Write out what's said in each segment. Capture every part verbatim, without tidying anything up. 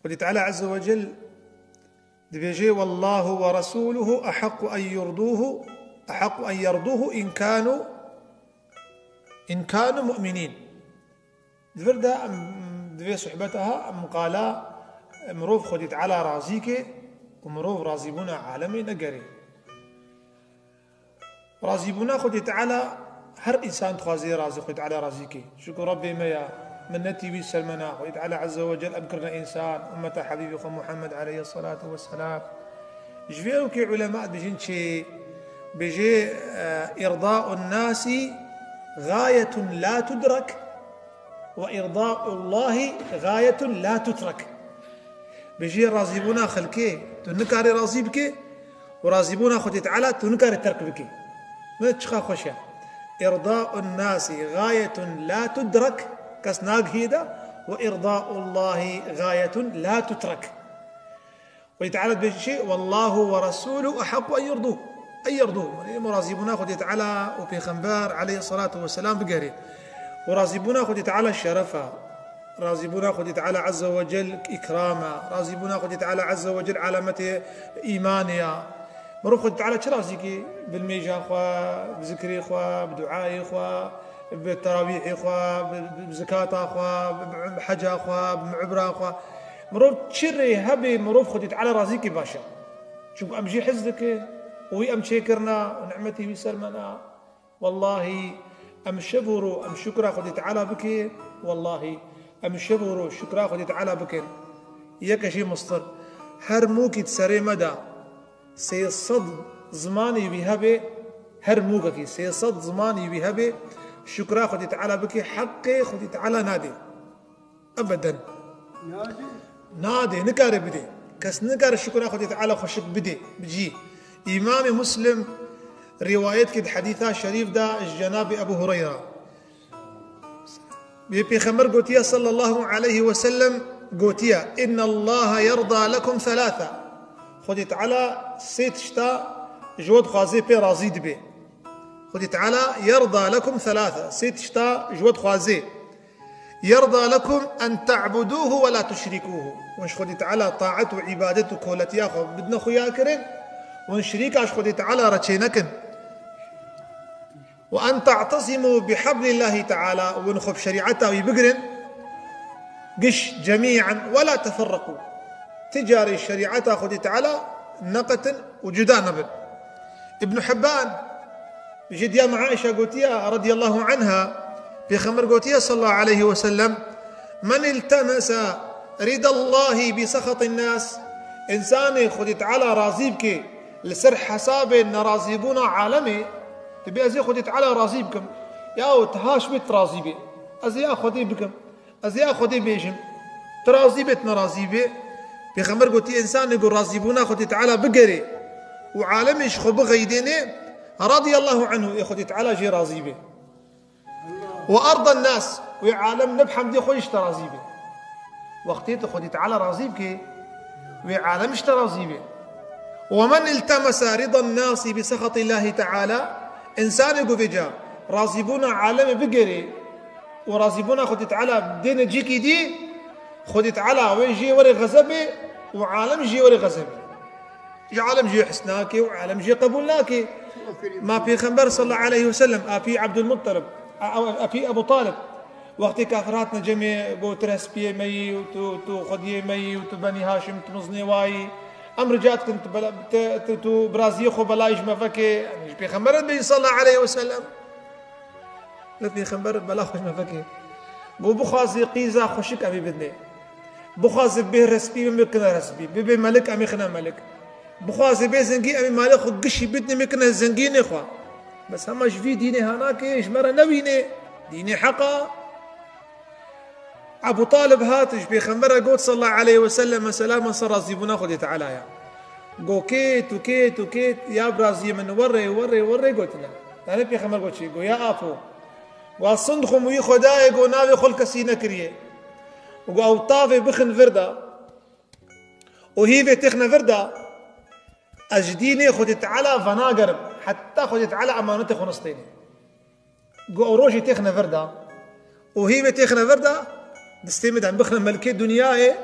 Xwedî Teala Azze ve Cel dibêje: "Wallahu ve resuluhu ehaqqu en yurduhu, ehaqqu en yerduhu in kanu, in kanu mu'minin." Di vir de em, di vê sohbeta ha, em qala mirov Xwedî Teala razî ke û mirov razîbûna alemê negerê. Razîbûna Xwedê Teala, her însan dixwazê razî, Xwedê Teala razî ke. Çunku Rebbê me ya, minnetî wî ser me na. Xwedê Teala Azze ve Cel em kirine însan, ummeta Habîbê xwe Muhammed aleyhisselatu vesselam. Ji vê ewkê ulema dibêjin çi? Bêje, e, "Îrdaun nasi gayetun la tudrek." "Ve îrdaullahi gayetun la tutrek." Bijî razîbûna xelkê tu nikarî razî bikê û razîbûna Xwedê Teala tu nikarî terk bikê. Ne çiqa xweş e. "Îrdaun nasi gayetun la tudrek", kes nagihî de, "ve îrdaullahi gayetun la tutrek." Xwedî Teala dibêje çi? "Wallahu ve resûlû ehaqqu en yurduh." En yurduh. Yanî em razîbûna Xwedî Teala û Pêxember aleyhissalatu vesselam bigerê. Û razîbûna Xwedî Teala şeref e. Razîbûna Xwedî Teala Azze ve Cel îkram e. Razîbûna Xwedî Teala Azze ve Cel alametê îmanê ya. Mirov Xwedî Teala çi razî kî? Bi nimêja xwe, bi zikrê xwe, bi duayê xwe, bi terawîhê xwe, bi, bi, bi zikata xwe, bi, bi heca xwe, bi umra xwe. Mirov çi rê hebe, mirov Xwedî Teala razî kî baş e. Çunku em jî hez dike û wî em çêkirina û nimetî wî ser me na. Wellahî, em şev û ro em şukra Xwedî Teala bike, wellahî, em şev û ro şukra Xwedî Teala bikin. Yeke jî mistir, her mûkî di serê me de sê sed zimanî wî hebe, her mûkekî sê sed zimanî wî hebe, şukra Xwedî Teala bike, heqê Xwedî Teala nade. Ebeden. Nade. Nade, nikare bide. Kes nikare şukra Xwedê Teala xweşik bide, bi cî. Îmamê Muslim rîwayet kir di hedîsa şerîf de ji cenabê Ebu Hureyra. Bê Pêxember gotiye sallallahu aleyhi ve sellem, gotiye: "Innallaha yerda lekum thalatha." Xwedê Teala sê tişta ji we dixwaze pê razî dibe. Xwedê Teala yerda lekum thalatha, sê tişta ji we dixwaze. Yerda lekum en ta'buduhu ve la tuşrikuhu. Hûn ji Xwedê Teala taet û îbadet û koletiya xwe bidine xuya kirin. Hûn şirîka ji Xwedê Teala re çênekin. Ve en ta'tesimu bi hablillahi teala. Hûn xwe bi şerîeta wî bigirin. Giş, cemî'en, ve la teferrequ. Ti carê şerîeta Xwedê Teala neqetin û cuda nebin. Ibn Hibban, ji diya me Aîşa gotiye, radiyallahu anha, Pêxember gotiye, sallallahu aleyhi ve sellem, "Men iltemese ridallahi bi sexatin nas." Însanê Xwedê Teala razî bike li ser hesabê nerazîbûna alemê, dibê ez ê Xwedê Teala razî bikim. Yaw, ti haş bê, ti razî bê. Ez ê ya Xwedê bikim. Ez ê ya Xwedê bêjim. Ti razî bê, ti nerazî bê. Pêxember gotiye, însanê ku razîbûna Xwedê Teala bigerê û alemê ji xwe bixeydênê, radiyallahu anhu, ê Xwedê Teala jê razî bê. Ve arda nas, wê alem ne bi hemdê xwe ji te razî bê. Wextê tu Xwedê Teala razî bikê, wê alem ji te razî bê. Ve men iltemese ridan nasi bi sexatillahi teala, însanê ku vêca razîbûna alemê bigerê û razîbûna Xwedê Teala dêne cîkî dî, Xwedê Teala wê jê were xezebê û alem jê were xezebê. Ji alem jê hes nake û alem jê qebûl nake. Ma Pêxember sallallahu aleyhi ve sellem, apî Abdulmuttalib, a-, a-, apî Ebu Talib, wextê kafir hatine cemê, got, "Tu hespiyê me yî û tu, tu xwediyê me yî û tu Benî Haşim, tu mizinê wa yî. Em rica dikin, tu bela-, tu, tu, tu biraziyê xwe belayî ji me veke." Yanî ji Pêxember re bêjin sallallahu aleyhi ve sellem. Li Pêxember bela xwe ji me veke. Got, "Bixwaze qîza xweşik em ê bidinê. Bixwaze bê respî, em ê kine respî. Bibê melik, em ê xine melik. Bixwaze bê zengî, em ê malê xwe gişî bidinê, em ê kine zengînê xwe. Bes hema ji vî dînê hanake, ji me re newînê. Dînê heq a." Ebu Talib hat, ji Pêxember re got, sallallahu aleyhi ve sellem, mesela, me ser razîbûna Xwedê Teala ya. Got, "Kêt û kêt û kêt, ya biraziyê min, werê, werê, werê," gotine. Yanî Pêxember got çi? Got, "Ya apo, wa sind xwe wî Xwedayê, got, navê xwe li kesî nekiriye. Got, ew tavê bixin vir de û hîvê têxine vir de, ez ji dînê Xwedê Teala venagerim, heta Xwedê Teala emanetê xwe nistêne." Got, ew rojê têxine vir de û hîvê têxine vir de, destê min de em bixine melikê dinyayê,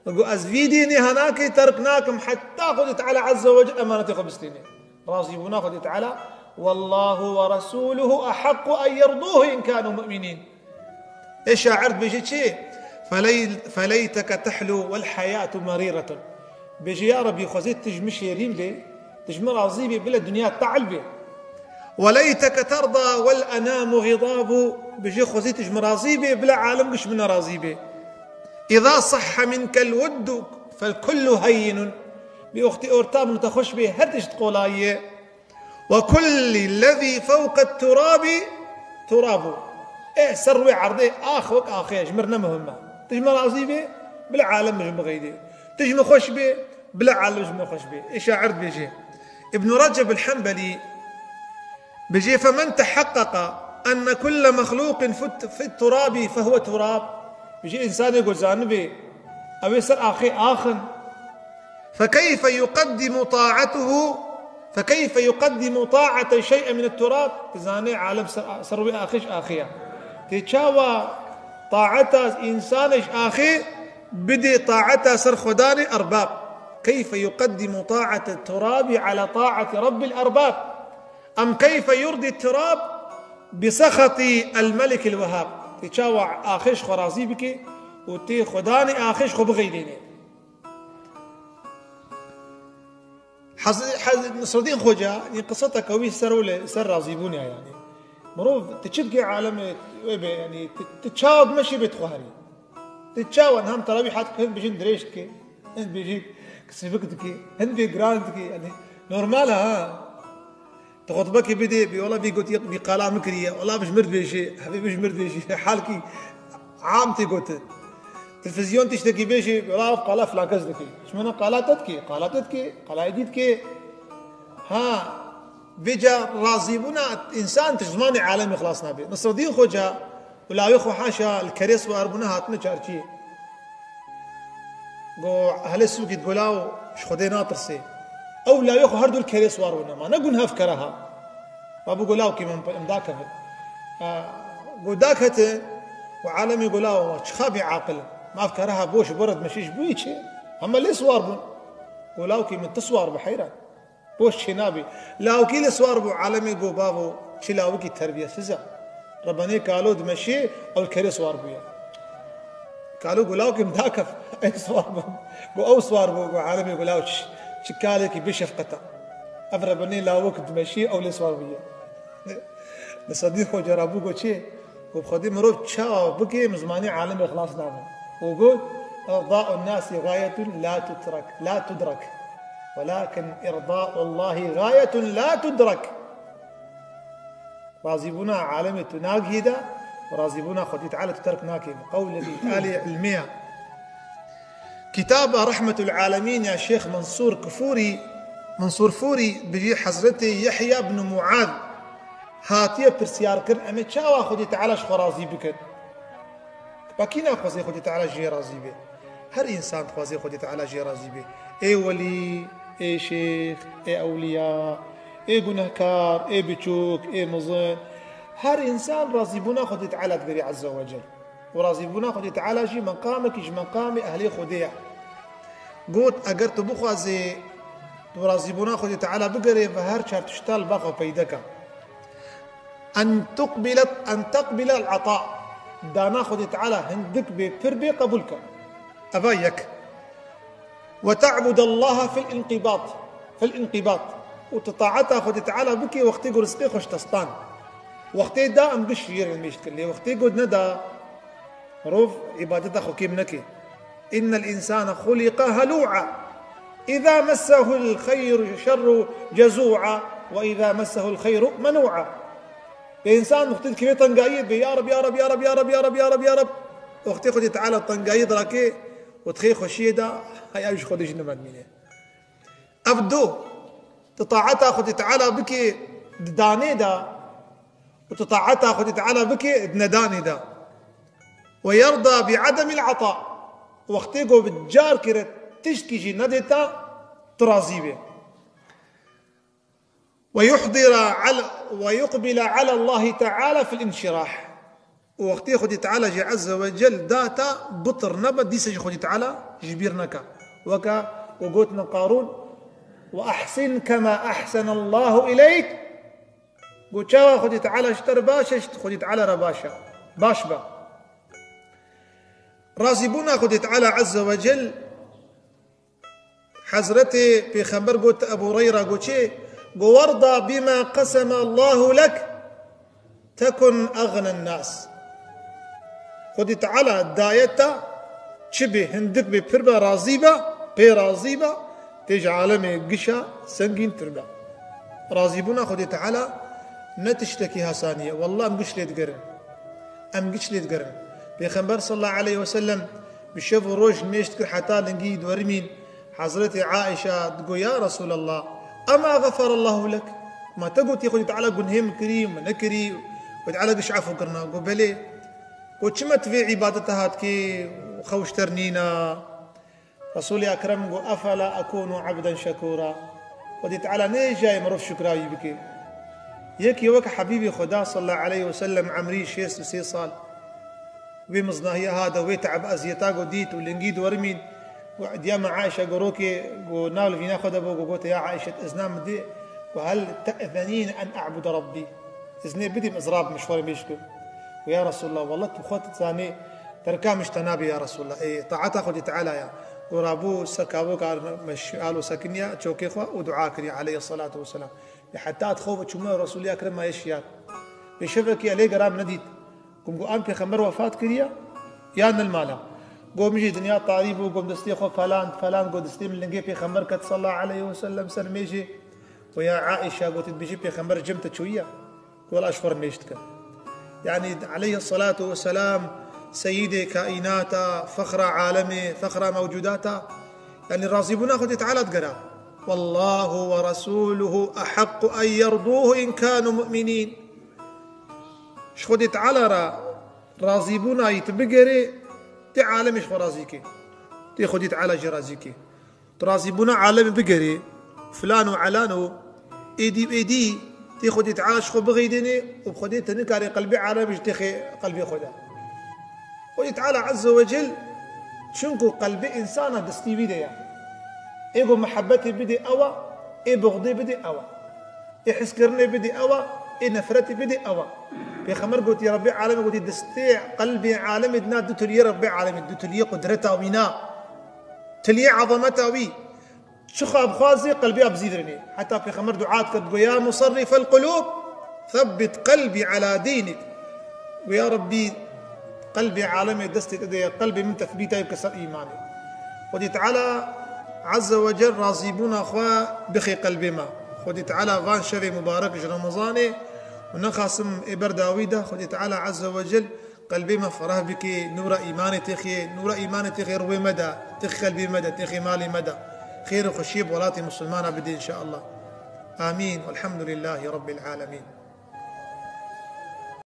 Got, ez vî dînê hanakê terk nakim heta Xwedê Teala Azze ve Celle emanetê xwe bistînê. Razîbûna Xwedê Teala, "Wallahu ve resûluhu ehaqqu en yerduhu in kanu mu'minîn." Ê şair dibêje çi? "Feley-, feleyteke tehlu vel heyatu merîretun." Bêje, ya Rebî, xwezê tu ji min şêrîn bê, tu ji min razî bê, bila dinya tehl bê. "Weleyteke terda vel enamu xidabu." Bêje, xwezê tu ji min razî bê, bila alem giş min razî bê. "Îza sahha minkel wuddu fel kullu heyyinun." Bi wextî orta min te xweş bê, her tişt qolayî ye. "Ve kullî lezî fewqet turabi turabu." Ê ser rûyê erdê ax wek axê ye, ji min ne muhim e. Tu ji min razî bê, bila alem ji min xeydê. Tu ji min xweş bê, bila alem ji min xweş bê. Ê şair dibêje. Îbn Receb el-Henbelî bêje, "Femen teheqqeqa enne kulle mexlûqin fit-, fit turabi fehuwe turab." Bêje, însanê ku zanibê ew ê ser axê ax in, "Fekeyfe yuqeddimu ta'atehu, fekeyfe yuqeddimu ta'ate şey'en min turab." Tu zanê alem ser, ser wê axê ji axê ye. Tê çawa taeta însanê ji axê bidê taeta ser xwedanê erbab? "Keyfe yuqeddimu ta'ate turabi ala ta'ati rabbil erbab? Em keyfe yurdi turab bi sexati el melikil wehhab?" Tê çawa axê ji xwe razî bike û tê xwedanê axê ji xwe bixeydêne? Hez-, hez-, Nasreddîn Xoca, yanî qiseta ke wî ser û li ser razîbûnê ye, yanî. Mirov, tu çi dikî alemê wê bê, yanî, tu, tu çawa dimeşî bê tu xwe herî? Tu çawa niha terawîh hat hin bijîn dirêj dikî, hin bijîn sivik dikî, hin bê giran dikî, yanî, normal e, ha? Tu xutbekî bidê, bê wela vî gotî, vî qala min kiriye, wela bi ji mir dibêjê, hevê bi ji mir dibêjê, halkî am tê gotin. Televîzyon tiştekî bêjê, wela ev qala filan kes dikê. Ji min qala te dikê, qala te dikê, qala êdî dikê. Ha, vêca razîbûna însan tu ji zimanê alemê xilas nabe. Nasreddîn Xoca û lawê xwe haşa li kerê siwar bûne hatine çarçiyê. Go, hele sûkî, go law ji Xwedê natirsê. Ew lawê xwe her du li kerê siwar bûne. Ma ne gun hev kere ha. Ma bû go law kî min em dakevin. Ha, go dakete û alemê go law çixa bê aqil. Ma ev kere ha bo ji bo re dimeşî ji bo yî çi? Hema lê siwar bûn. Go law kî min tu siwar bi heyran. Boş çênabî. Lawkî li siwar bû, alemê got, bavo, çi lawikî terbiyesiz e. Rebenê kalo dimeşê, ew li kerê siwar bûye. Kalo got, lawkê min dakef, ey siwar bû. Got, ew siwar bû, got, alemê got, law çi, çi kalekî bê şefqet e. Ev rebenê lawik dimeşê, ew lê siwar bûye. Li sedî xwe cara bû, got, çi? Û bi Xwedê mirov çawa bike, min zimanê alimê xilas nabe. Û got, "Îrda'un nasi gayetun la tutrak, la tudrak. Welakin îrda'ullahî gayetun la tudrak." Razîbûna alimê tu nagihî de, û razîbûna Xwedî Teala tu terk nake. Qewlekî alî ilmê ye. Kitaba Rehmetul Alemîn ya Şêx Mensûr Kifûrî, Mensûr Fûrî, bijî Hezretê Yehya bin Muaz hatiye pirsyar kirin, em ê çawa Xwedê Teala ji xwe razî bikin? Ba kî naxwaze Xwedê Teala jê razî be? Her însan dixwaze Xwedê Teala jê razî be. Ê welî, ê şêx, ê ewliya, ê gunehkar, ê biçûk, ê mezin. Her însan razîbûna Xwedê Teala digerî Azze ve Cel. Û razîbûna Xwedê Teala jî meqamekî ji meqamê ehlê Xwedê ye. Got, eger tu bixwazê tu razîbûna Xwedê Teala bigerê, ve her çar tişta li ba xwe peyde ke. En tuqbile, en teqbile el-ata. Dana Xwedê Teala hindik bê, pir bê, qebûl ke. Eva yek. Ve te'budallaha fil inqibat. Fil inqibat. Û tu taeta Xwedê Teala bikê wextê ku rizqê xwe ji te stan. Wextê da em giş jê re mêj dikin. Lê wextê ku neda, mirov îbadeta xwe kêm neke. Innel însane xuliqa helû'a. Îza messehul xeyru şerru cezû'a. Ve îza messehul xeyru menû'a. Bê însan wextê dikeve tengayiyê dibê, ya Reb, ya Reb, ya Reb, ya Reb, ya Reb, ya Reb, ya Reb. Wextê Xwedê Teala tengayiyê dirake û dixê xweşiyê de, heya ji Xwedê jî nimedmîne. Ev du, tu taeta Xwedê Teala bike di danê de û tu taeta Xwedê Teala bike di nedanê de. Ve yerda bi ademil ata. Wextê ku bi carkê re tiştkî jî nedê te, tu razî bê. Ve yuhdira al-, ve yuqbila ala Allahi Teala fil inşirah. Wextê Xwedî Teala jî Azze ve Cel data bitir nebe, dîse jî Xwedî Teala ji bîr neke. Weke ku gotin Qarûn, "Ve ahsin kema ahsenallahu ileyk." Got, "Çawa Xwedî Teala ji te re baş e, ji Xwedî Teala re baş e. Baş be." Razîbûna Xwedî Teala Azze ve Cel, Hezretê Pêxember got Ebu Hureyra, got çi? Got, "Werda bima qesema Allahu lek, tekun aghnen nas." Xwedî Teala daye te çi bê, hindik bê, pir be, razî be, pê razî be, tê ji alemê gişa sengîntir be. Razîbûna Xwedî Teala ne tiştekî hesanî ye. Wallah em giş lê digerin. Em giş lê digerin. Pêxember sallallahu aleyhi ve sellem bi şev û roj nimêj dikir heta lingî duwerimîn. Hezretê Aîşa digo, "Ya Resûlallah, ema xeferallahu lek? Ma te gotî Xwedî Teala gunhê min kirî, min nekirî, Xwedî Teala giş efû kirina?" Go, "Belê." Go, "Çima tu vê îbadeta hat kê, xew ji te re nîna?" Resûlê Ekrem go, "Efela ekûnû ebden şekûra?" Xwedî Teala nêjayê mirov şukra wî bike. Yekî weke Hebîbê Xweda sallallahu aleyhi ve sellem emrî şêst û sê sal. Wê miznahiya hade, wê teeb eziyeta go dît û lingî diwerimîn. Go, diyama Aîşe go rokê go nav li vîna xwe de bû, go gote, "Ya Aîşe, izna min dê, go hel te'zenîn en a'bude Rabbî? Iznê bidî min ez rabim ji xwe re mêj kim?" Go, "Ya Resûlallah, wallah tu xwe dizanî terka min ji te nabê ya Resûlallah. Ê, taeta Xwedî Teala ya." Go rabû ser kavoka meşal û sekiniya çokê xwe û dua kiriye aleyhi salatu ve selam. Lê heta dixew çûme Resûlê Ekrem ma yê şiyar. Pêşevekî elê geram nedît. Gom go, "An pêxember wefat kiriye? Ya nil mala?" Gom jî dinya tarî bû, gom destê xwe feland, feland, go destê min lingê pêxember ket sallallahu aleyhi ve sellem ser mêjê. Go, "Ya Aîşa," go, "tu dibêjî pêxember cem te çûye?" Go, "Wela ji xwe re mêj dikim." Yanî aleyhi salatu ve selam seyîdê kaînata, fexra alemê, fexra mewcudata. Yanî razîbûna Xwedê Teala digera. "Wallahu ve resûluhu ehaqqu en yerdûhu in kanu mu'minîn." Ji Xwedê Teala re razîbûna yî tu bigerê, tê alemê ji xwe razî kê. Tê Xwedê Teala jî razî kê. Tu razîbûna alemê bigerê, filan û elan û êdî û êdî tê Xwedê Teala ji xwe bixeydênê û bi Xwedê te nikarê qelbê alemê ji têxê qelbê xwe de. Xwedê Teala Azze ve Cel, çunku qelbê însana destî wî de ye. Ê ku mihebetê bidê ew e, ê buxdê bidê ew e. Ê hiskirinê bidê ew e, ê nefretê bidê ew e. Pêxember gotî, Rebbê alemê gotî, destê qelbê alemê dina du tiliyê Rebbê alemê, du tiliyê qudreta wî na. Tiliyê ezameta wî. Çixa bixwazê qelbê bizîvirinê. Heta Pêxember dua diket, go, "Ya musarrifel qulûb, thabbit qelbî ala dînik." Go, "Ya Rebbî, qelbê alemê destê te de ye, qelbê min tethbîta bike ser îmanê." Xwedî Teala Azze ve Cel razîbûna xwe bixê qelbê me. Xwedî Teala van şevê mubarek ji Remezanê û nexasim ê berdawî de Xwedî Teala Azze ve Cel qelbê me ferah bike, nûra îmanê têxê, nûra îmanê têxê rûyê me de, têxê qelbê me de, têxê malê me de. Xêr û xweşiyê bi welatê misilmana bide înşeallah. Amîn. Welhamdulillahî Rabbil alemîn.